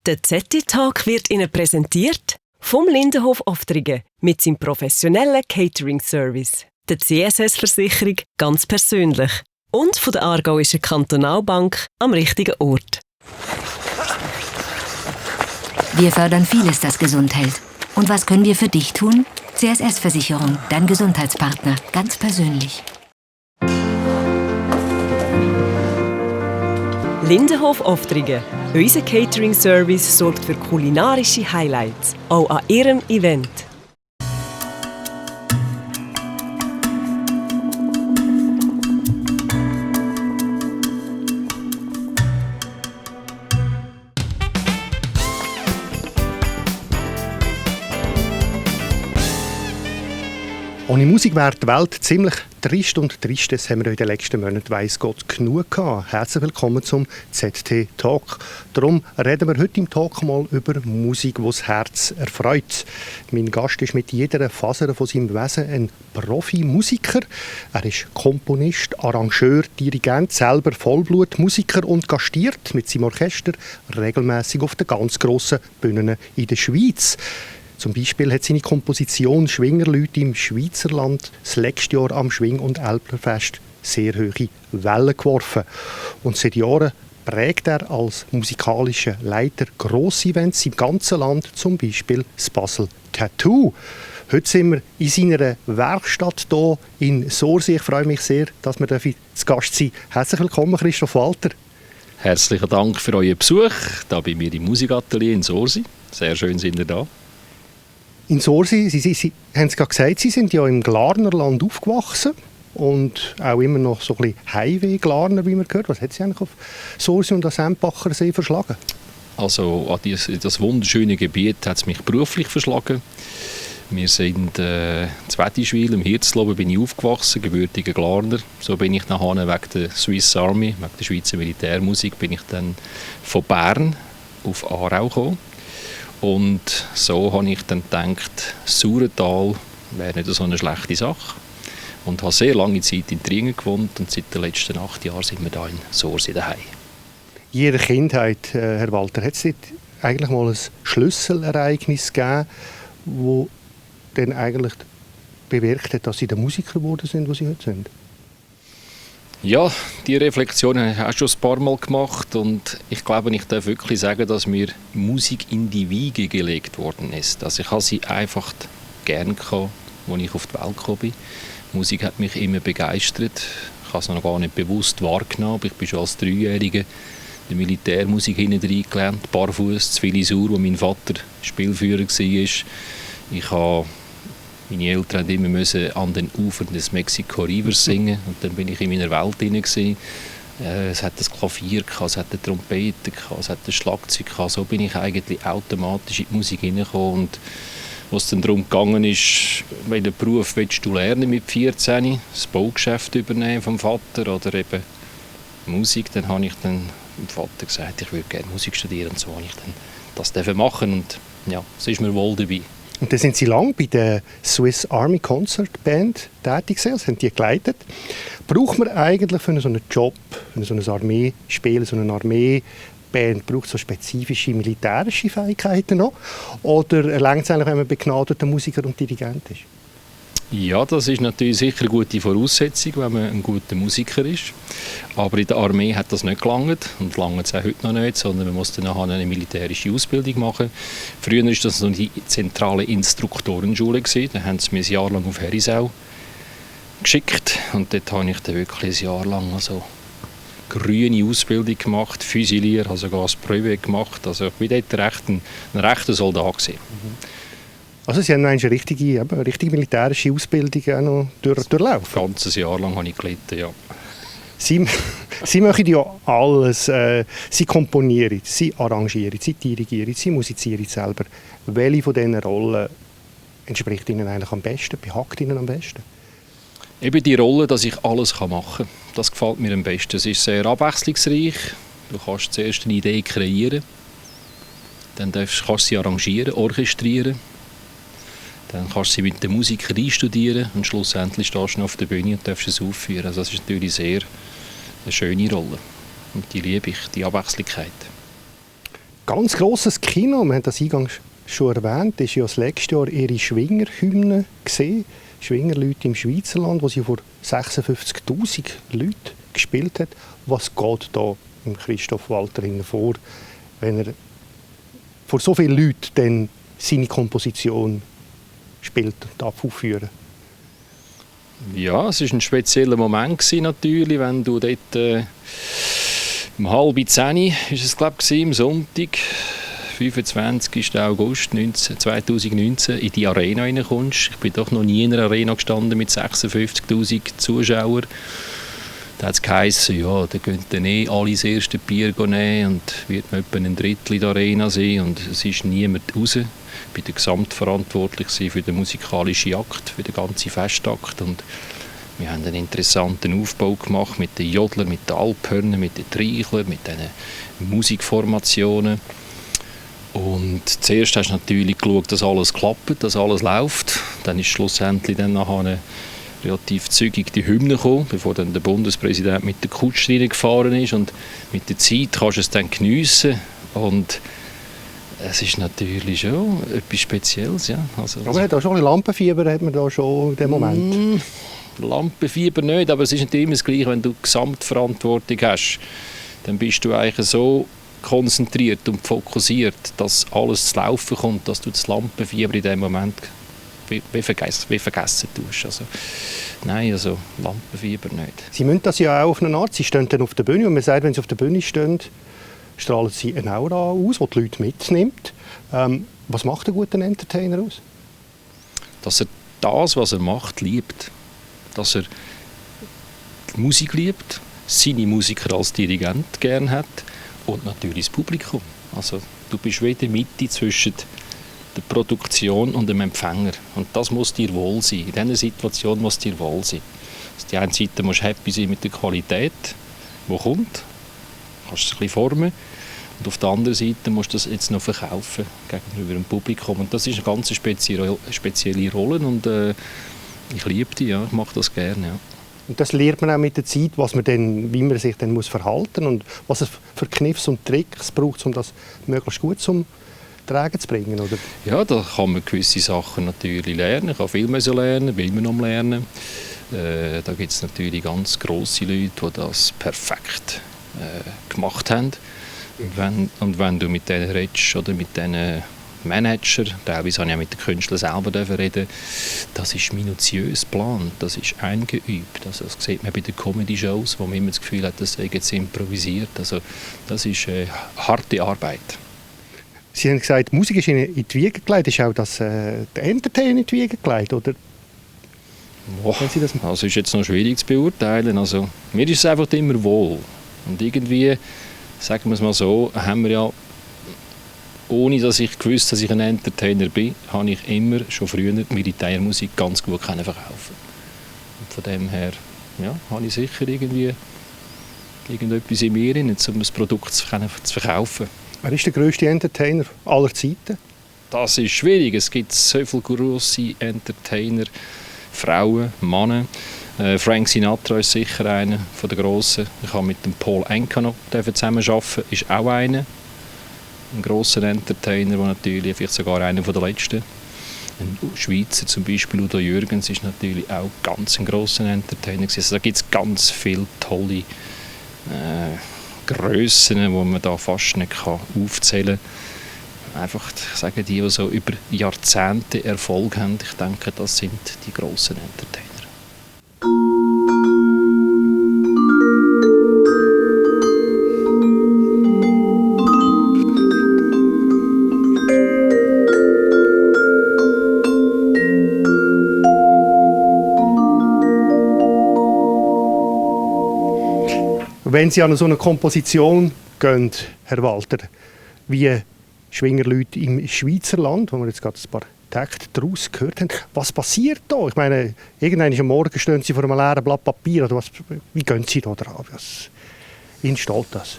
Der ZT-Talk wird Ihnen präsentiert vom Lindenhof Oftringen mit seinem professionellen Catering-Service, der CSS-Versicherung ganz persönlich und von der Aargauischen Kantonalbank am richtigen Ort. Wir fördern vieles, das gesund hält. Und was können wir für dich tun? CSS-Versicherung, dein Gesundheitspartner, ganz persönlich. Lindenhof Oftringen. Unser Catering-Service sorgt für kulinarische Highlights, auch an Ihrem Event. Ohne Musik wäre die Welt ziemlich trist und tristes haben wir in den letzten Monaten, weiss Gott, genug gehabt. Herzlich willkommen zum ZT-Talk. Darum reden wir heute im Talk mal über Musik, die das Herz erfreut. Mein Gast ist mit jeder Faser von seinem Wesen ein Profimusiker. Er ist Komponist, Arrangeur, Dirigent, selber Vollblutmusiker und gastiert mit seinem Orchester regelmäßig auf den ganz grossen Bühnen in der Schweiz. Zum Beispiel hat seine Komposition «Schwingerleute im Schweizerland» das letzte Jahr am Schwing- und Älplerfest sehr hohe Wellen geworfen. Und seit Jahren prägt er als musikalischer Leiter grosse Events im ganzen Land, zum Beispiel das Basel Tattoo. Heute sind wir in seiner Werkstatt hier in Sorsee. Ich freue mich sehr, dass wir zu Gast sein dürfen. Herzlich willkommen, Christoph Walter. Herzlichen Dank für euren Besuch hier bei mir im Musikatelier in Sorsee. Sehr schön sind ihr da. In Sorsee, Sie haben es gerade gesagt, Sie sind ja im Glarnerland aufgewachsen und auch immer noch so ein bisschen Heimweh-Glarner, wie man gehört. Was hat Sie eigentlich auf Sorsee und am Sempacher See verschlagen? Also an das wunderschöne Gebiet hat es mich beruflich verschlagen. Wir sind in Wettischwil, im Hirzloben bin ich aufgewachsen, gebürtiger Glarner. So bin ich nachher wegen der Swiss Army, wegen der Schweizer Militärmusik, bin ich dann von Bern auf Aarau gekommen. Und so habe ich dann gedacht, Saurental wäre nicht so eine schlechte Sache. Und habe sehr lange Zeit in Tringen gewohnt und seit den letzten 8 Jahren sind wir hier in Sorsee daheim. In Ihrer Kindheit, Herr Walter, hat es eigentlich mal ein Schlüsselereignis gegeben, das dann eigentlich bewirkt hat, dass Sie der Musiker geworden sind, der Sie heute sind? Ja, die Reflexion habe ich auch schon ein paar Mal gemacht und ich glaube, ich darf wirklich sagen, dass mir Musik in die Wiege gelegt worden ist. Also ich habe sie einfach gerne gehabt, als ich auf die Welt gekommen bin. Musik hat mich immer begeistert. Ich habe es noch gar nicht bewusst wahrgenommen, aber ich bin schon als 3-Jähriger die Militärmusik hineingelernt, barfuß, zu Filisur, wo mein Vater Spielführer war. Meine Eltern mussten immer an den Ufern des Mexico Rivers singen und dann bin ich in meiner Welt drin. Es hat das Klavier, es hat eine Trompete, es hat ein Schlagzeug. So bin ich eigentlich automatisch in die Musik hineingekommen. Und was dann darum gegangen ist, welchen Beruf willst du lernen mit 14, das Baugeschäft übernehmen vom Vater oder eben Musik, dann habe ich dann dem Vater gesagt, ich würde gerne Musik studieren und so habe ich dann das machen und ja, es ist mir wohl dabei. Und dann sind Sie lange bei der Swiss Army Concert Band tätig gewesen, also haben die geleitet. Braucht man eigentlich für so einen Job, für so ein Armeespiel, so eine Armeeband, braucht so spezifische militärische Fähigkeiten noch? Oder reicht es eigentlich, wenn man begnadeter Musiker und Dirigent ist? Ja, das ist natürlich sicher eine gute Voraussetzung, wenn man ein guter Musiker ist. Aber in der Armee hat das nicht gelangt und langt es auch heute noch nicht, sondern man muss dann nachher eine militärische Ausbildung machen. Früher war das noch die zentrale Instruktorenschule. Da haben sie mich ein Jahr lang auf Herisau geschickt und dort habe ich dann wirklich ein Jahr lang grüne Ausbildung gemacht, Fusilier, habe sogar das Brevet gemacht. Also ich war dort ein rechter Soldat gewesen. Also Sie haben eine richtige militärische Ausbildung auch noch durchlaufen? Ein ganzes Jahr lang habe ich gelitten, ja. Sie machen ja alles. Sie komponieren, Sie arrangieren, Sie dirigieren, Sie musizieren selber. Welche von diesen Rollen entspricht Ihnen eigentlich am besten, behagt Ihnen am besten? Eben die Rolle, dass ich alles machen kann. Das gefällt mir am besten. Es ist sehr abwechslungsreich. Du kannst zuerst eine Idee kreieren, dann kannst du sie arrangieren, orchestrieren. Dann kannst du sie mit der Musik einstudieren und schlussendlich stehst du auf der Bühne und darfst es aufführen. Also das ist natürlich sehr eine schöne Rolle. Und die liebe ich, die Abwechslungskeit. ganz grosses Kino, wir haben das eingangs schon erwähnt, ist ja das letzte Jahr ihre Schwingerhymne gesehen. Schwingerleute im Schweizerland, wo sie vor 56'000 Leuten gespielt hat. Was geht da im Christoph Walter vor, wenn er vor so vielen Leuten dann seine Komposition spielt und aufführen? Ja, es war ein spezieller Moment natürlich, wenn du dort um 9:30 ist es, glaube ich, am Sonntag, 25. August 2019, in die Arena reinkommst. Ich bin doch noch nie in einer Arena gestanden mit 56'000 Zuschauern. Da hat es geheißen, ja, da gehen dann alle das erste Bier nehmen und wird noch etwa ein Drittel in der Arena sein und es ist niemand raus. Ich war der Gesamtverantwortlich für den musikalischen Akt, für den ganzen Festakt und wir haben einen interessanten Aufbau gemacht mit den Jodlern, mit den Alphörnern, mit den Treichlern, mit den Musikformationen. Und zuerst hast du natürlich geschaut, dass alles klappt, dass alles läuft. Dann ist schlussendlich dann nachher relativ zügig die Hymne gekommen, bevor dann der Bundespräsident mit der Kutsche reingefahren ist. Und mit der Zeit kannst du es dann geniessen. Und es ist natürlich schon etwas Spezielles. Ja. Also, aber man hat auch schon ein Lampenfieber hat man da schon in dem Moment. Lampenfieber nicht, aber es ist nicht immer das Gleiche, wenn du Gesamtverantwortung hast. Dann bist du eigentlich so konzentriert und fokussiert, dass alles zu laufen kommt, dass du das Lampenfieber in dem Moment wie vergessen tust. Also, nein, also Lampenfieber nicht. Sie müssen das ja auch auf eine Art, Sie stehen dann auf der Bühne und man sagt, wenn Sie auf der Bühne stehen, strahlen Sie eine Aura aus, die die Leute mitnimmt. Was macht ein guter Entertainer aus? Dass er das, was er macht, liebt. Dass er die Musik liebt, seine Musiker als Dirigent gerne hat und natürlich das Publikum. Also, du bist wie in der Mitte zwischen der Produktion und dem Empfänger. Und das muss dir wohl sein. In dieser Situation muss dir wohl sein. Auf der einen Seite musst du happy sein mit der Qualität, die kommt. Du kannst es ein bisschen formen. Und auf der anderen Seite musst du das jetzt noch verkaufen gegenüber dem Publikum. Und das ist eine ganz spezielle Rolle. Und ich liebe die, ja. Ich mache das gerne. Ja. Und das lernt man auch mit der Zeit, wie man sich dann verhalten muss und was es für Kniffs und Tricks braucht, um das möglichst gut zum Tragen zu bringen, oder? Ja, da kann man gewisse Sachen natürlich lernen. Ich kann viel mehr lernen, will man noch lernen. Da gibt es natürlich ganz grosse Leute, die das perfekt gemacht haben. Und wenn du mit denen redest oder mit diesen Manager, teilweise habe ich auch mit den Künstlern selber reden, das ist minutiös geplant, das ist eingeübt. Also das sieht man bei den Comedy-Shows, wo man immer das Gefühl hat, das sei jetzt improvisiert. Also das ist harte Arbeit. Sie haben gesagt, die Musik ist Ihnen in die Wiege gelegt. Ist auch das der Entertainer in die Wiege gelegt, oder? Also ist jetzt noch schwierig zu beurteilen. Also, mir ist es einfach immer wohl. Und irgendwie, sagen wir es mal so, haben wir ja, ohne dass ich gewusst, dass ich ein Entertainer bin, habe ich immer schon früher Militärmusik ganz gut verkaufen. Und von dem her, ja, habe ich sicher irgendetwas in mir, um das Produkt zu verkaufen. Wer ist der grösste Entertainer aller Zeiten? Das ist schwierig. Es gibt so viele grosse Entertainer, Frauen, Männer. Frank Sinatra ist sicher einer der grossen. Ich habe mit dem Paul Anka noch zusammenarbeiten. Ist auch einer. Ein grosser Entertainer, der natürlich vielleicht sogar einer der letzten. Ein Schweizer zum Beispiel, Udo Jürgens, ist natürlich auch ganz ein grosser Entertainer. Also da gibt es ganz viele tolle Grössen, die man da fast nicht aufzählen kann. Einfach, ich sage, die so über Jahrzehnte Erfolg haben, ich denke, das sind die grossen Entertainer. Wenn Sie an so eine Komposition gehen, Herr Walter, wie Schwingerleute im Schweizerland, wo wir jetzt gerade ein paar Takte daraus gehört haben, was passiert da? Ich meine, irgendwann am Morgen stehen Sie vor einem leeren Blatt Papier. Oder wie gehen Sie da dran? Wie entsteht das?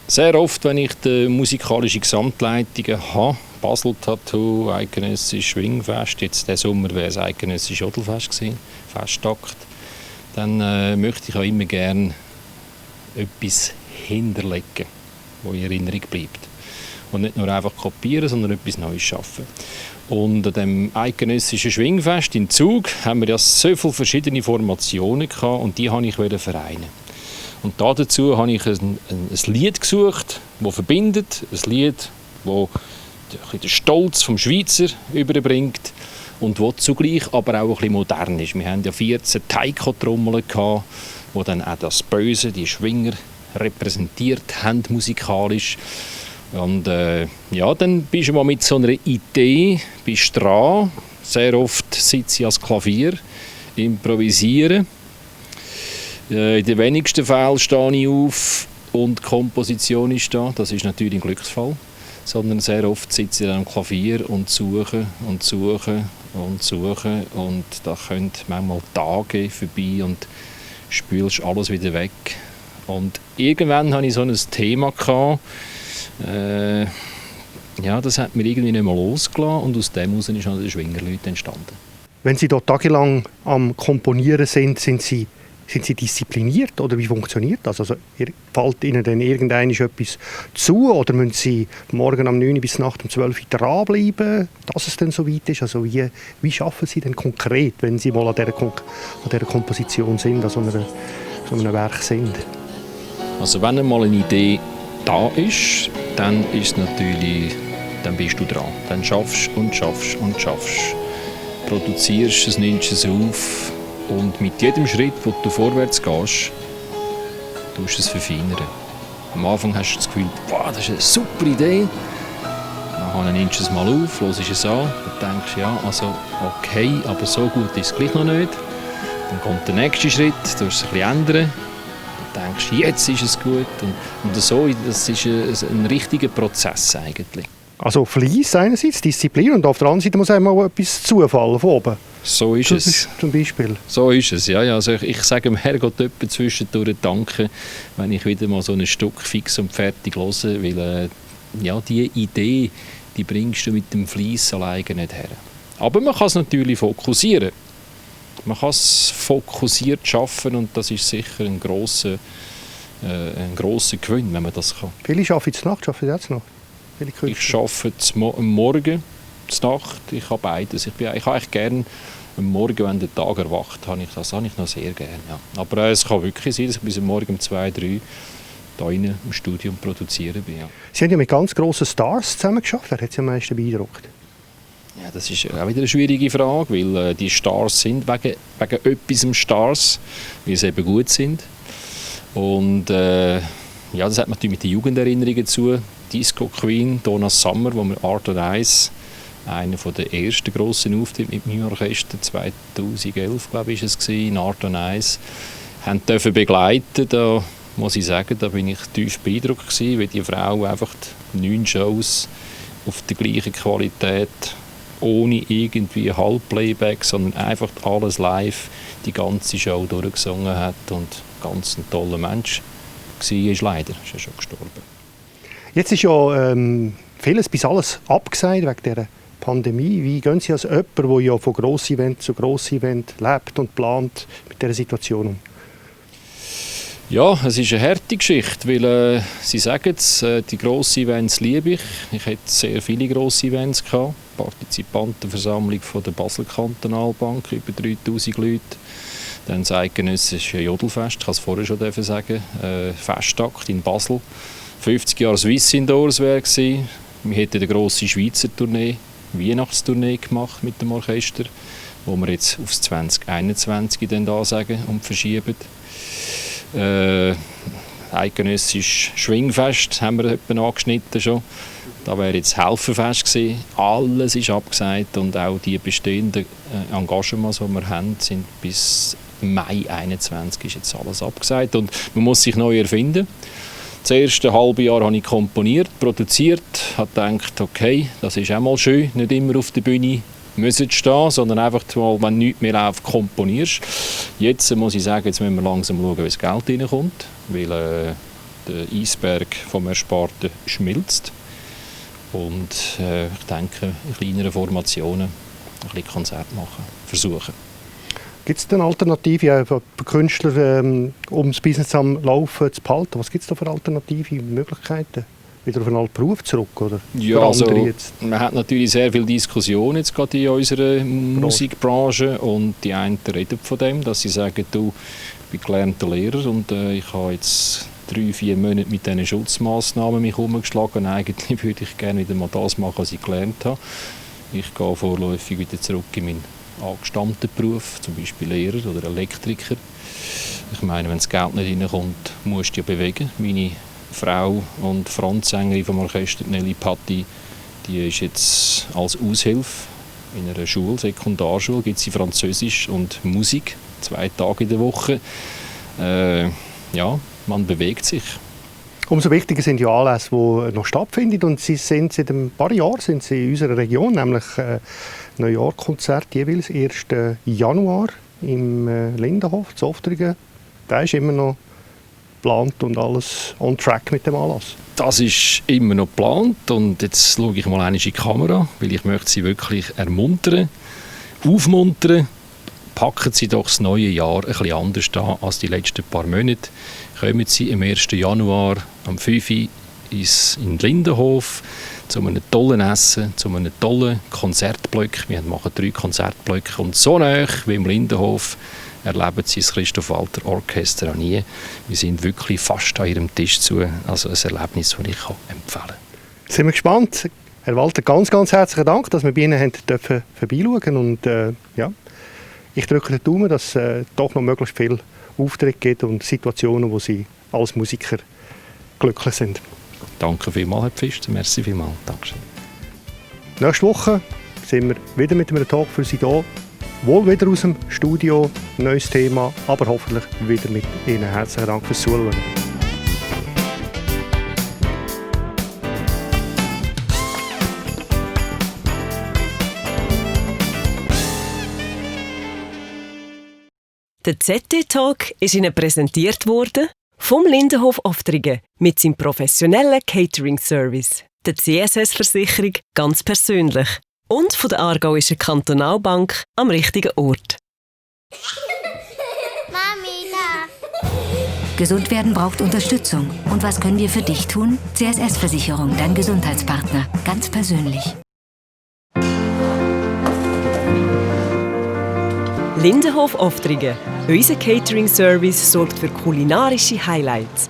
Sehr oft, wenn ich die musikalischen Gesamtleitungen habe, Basel Tattoo, Eidgenössisch Schwingfest, jetzt diesen Sommer wäre es Eidgenössisch Jodelfest gewesen, Festtakt, dann möchte ich auch immer gerne etwas hinterlegen, das in Erinnerung bleibt. und nicht nur einfach kopieren, sondern etwas Neues schaffen. Und an dem eidgenössischen Schwingfest in Zug haben wir ja so viele verschiedene Formationen gehabt und die wollte ich vereinen. Und dazu habe ich ein Lied gesucht, das verbindet, ein Lied, das den Stolz vom Schweizer überbringt und das zugleich aber auch ein bisschen modern ist. Wir hatten ja 14 Taiko-Trommeln, die dann auch das Böse, die Schwinger, repräsentiert haben musikalisch. Und dann bist du mal mit so einer Idee bist dran. Sehr oft sitze ich als Klavier, improvisiere. In den wenigsten Fällen stehe ich auf und die Komposition ist da. Das ist natürlich ein Glücksfall. Sondern sehr oft sitze ich am Klavier und suche und suche und suche. Und da können manchmal Tage vorbei und spülst alles wieder weg. Und irgendwann hatte ich so ein Thema gehabt, das hat mir irgendwie nicht mehr losgelassen und aus dem heraus ist dann der Schwingerleute entstanden. Wenn Sie dort tagelang am Komponieren sind Sie diszipliniert oder wie funktioniert das? Also fällt Ihnen denn irgendwann etwas zu oder müssen Sie morgen um 9 Uhr bis Nacht um 12 Uhr dranbleiben, dass es dann so weit ist? Also wie schaffen Sie denn konkret, wenn Sie mal an dieser Komposition sind, an so einem Werk sind? Also wenn einmal eine Idee da ist, dann bist du dran. Dann schaffst und schaffst und schaffst. Produzierst es, nimmst es auf und mit jedem Schritt, wo du vorwärts gehst, tust du es verfeinern. Am Anfang hast du das Gefühl, wow, das ist eine super Idee. Dann nimmst du es mal auf, hörst es an und denkst, ja, also okay, aber so gut ist es gleich noch nicht. Dann kommt der nächste Schritt, du musst es ein bisschen ändern. Denkst, jetzt ist es gut. Und so, das ist ein richtiger Prozess eigentlich. Also Fleiss einerseits, Disziplin und auf der anderen Seite muss einem auch etwas zufallen von oben. So ist es. Zum Beispiel. So ist es, ja. Also ich sage dem Herrgott etwa zwischendurch Danke, wenn ich wieder mal so ein Stück fix und fertig höre, weil die Idee, die bringst du mit dem Fleiss alleine nicht her. Aber man kann es natürlich fokussieren. Man kann es fokussiert schaffen und das ist sicher ein grosser Gewinn, wenn man das kann. Viele arbeiten zur Nacht, arbeiten Sie jetzt noch? Ich arbeite am Morgen, zur Nacht, ich habe beides. Ich habe eigentlich gerne am Morgen, wenn der Tag erwacht, habe ich noch sehr gerne. Ja. Aber es kann wirklich sein, dass ich bis am Morgen um 2, 3 da rein im Studio produzieren bin. Ja. Sie haben ja mit ganz grossen Stars zusammengearbeitet. Wer hat Sie am meisten beeindruckt? Ja, das ist auch wieder eine schwierige Frage, weil die Stars sind wegen etwas Stars, weil sie eben gut sind. Und das hat natürlich mit den Jugenderinnerungen zu. Disco Queen, Donna Summer, wo wir Art und Eis, einer der ersten grossen Auftritte mit meinem Orchester, 2011 glaube ich, war es, in Art und Eis, haben dürfen begleiten. Da muss ich sagen, da bin ich tief beeindruckt gewesen, weil die Frau einfach 9 Shows auf der gleichen Qualität, ohne irgendwie Halbplayback, sondern einfach alles live, die ganze Show durchgesungen hat und ganz ein toller Mensch war. Leider ist er schon gestorben. Jetzt ist ja vieles bis alles abgesagt wegen dieser Pandemie. Wie gehen Sie als jemand, der ja von Grossevent zu Grossevent lebt und plant, mit dieser Situation um? Ja, es ist eine harte Geschichte, weil Sie sagen es, die grossen Events liebe ich. Ich hatte sehr viele grosse Events gehabt. Partizipantenversammlung von der Basel Kantonalbank, über 3000 Leute. Dann das eidgenössische Jodelfest, ich kann es vorher schon sagen, Festtakt in Basel. 50 Jahre Swiss Indoors wäre gewesen. Wir hätten eine grosse Schweizer Tournee, Weihnachtstournee gemacht mit dem Orchester, wo wir jetzt aufs 2021 dann da sagen und verschieben. Eidgenössisch Schwingfest haben wir etwa angeschnitten schon. Da wäre jetzt Helferfest gewesen. Alles ist abgesagt und auch die bestehenden Engagements, die wir haben, sind bis Mai 2021 ist jetzt alles abgesagt und man muss sich neu erfinden. Das erste halbe Jahr habe ich komponiert, produziert, habe gedacht, okay, das ist auch mal schön, nicht immer auf der Bühne müssen stehen, sondern einfach mal, wenn nichts mehr läuft, komponierst. Jetzt muss ich sagen, jetzt müssen wir langsam schauen, wie das Geld reinkommt, weil der Eisberg vom Ersparten schmilzt. Und ich denke, in kleineren Formationen ein bisschen Konzerte machen, versuchen. Gibt es denn Alternativen für Künstler, um das Business am Laufen zu behalten? Was gibt es da für alternative Möglichkeiten? wieder auf einen alten Beruf zurück? Oder? Ja, also, man hat natürlich sehr viel Diskussion jetzt gerade in unserer Musikbranche und die einen reden von dem, dass sie sagen, du, ich bin gelernter Lehrer und ich habe jetzt 3-4 Monate mit diesen Schutzmaßnahmen mich herumgeschlagen. Eigentlich würde ich gerne wieder mal das machen, was ich gelernt habe. Ich gehe vorläufig wieder zurück in meinen angestammten Beruf, zum Beispiel Lehrer oder Elektriker. Ich meine, wenn das Geld nicht reinkommt, musst du ja bewegen. Meine Frau und Frontsängerin vom Orchester, Nelly Patti, die ist jetzt als Aushilfe in einer Schule, Sekundarschule, gibt sie Französisch und Musik, 2 Tage in der Woche. Ja, man bewegt sich. Umso wichtiger sind die Anlässe, die noch stattfinden. Und sie sind seit ein paar Jahren sind sie in unserer Region, nämlich Neujahrkonzert jeweils 1. Januar im Lindenhof, zu Oftringen. Der ist immer noch geplant und alles on track mit dem Anlass. Das ist immer noch geplant und jetzt schaue ich mal in die Kamera, weil ich möchte Sie wirklich ermuntern, aufmuntern. Packen Sie doch das neue Jahr ein bisschen anders an als die letzten paar Monate. Kommen Sie am 1. Januar am 5 Uhr in Lindenhof zu einem tollen Essen, zu einem tollen Konzertblock. Wir machen 3 Konzertblöcke und so nah wie im Lindenhof erleben Sie das Christoph Walter Orchester auch nie. Wir sind wirklich fast an Ihrem Tisch zu. Also ein Erlebnis, das ich empfehlen kann. Sind wir gespannt. Herr Walter, ganz, ganz herzlichen Dank, dass wir bei Ihnen vorbeischauen und ja, ich drücke den Daumen, dass es doch noch möglichst viele Aufträge gibt und Situationen, wo Sie als Musiker glücklich sind. Danke vielmals, Herr Pfister. Merci vielmals. Dankeschön. Nächste Woche sind wir wieder mit einem Talk für Sie da. Wohl wieder aus dem Studio, neues Thema, aber hoffentlich wieder mit Ihnen. Herzlichen Dank fürs Zuhören. Der ZT-Talk ist Ihnen präsentiert worden vom Lindenhof Oftringen mit seinem professionellen Catering-Service, der CSS-Versicherung ganz persönlich und von der Aargauischen Kantonalbank am richtigen Ort. Mami, da! Gesund werden braucht Unterstützung. Und was können wir für dich tun? CSS-Versicherung, dein Gesundheitspartner, ganz persönlich. Lindenhof Oftringen. Unser Catering-Service sorgt für kulinarische Highlights.